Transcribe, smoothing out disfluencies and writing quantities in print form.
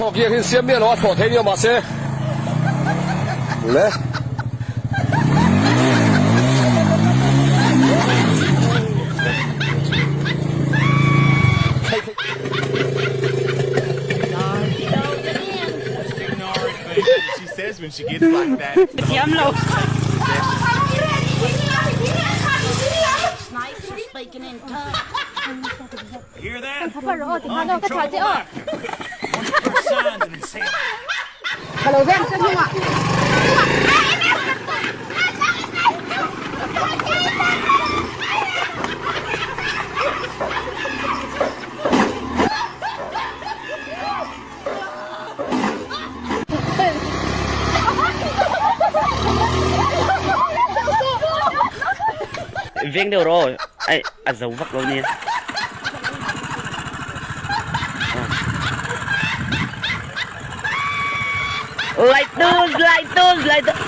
thlawh gear hi an siam miah lo a, thlawh thei nia mahse le. Thiam lo. Veng deuh rawh aw a zo vak lo nia. Light tools, light tools, light tools.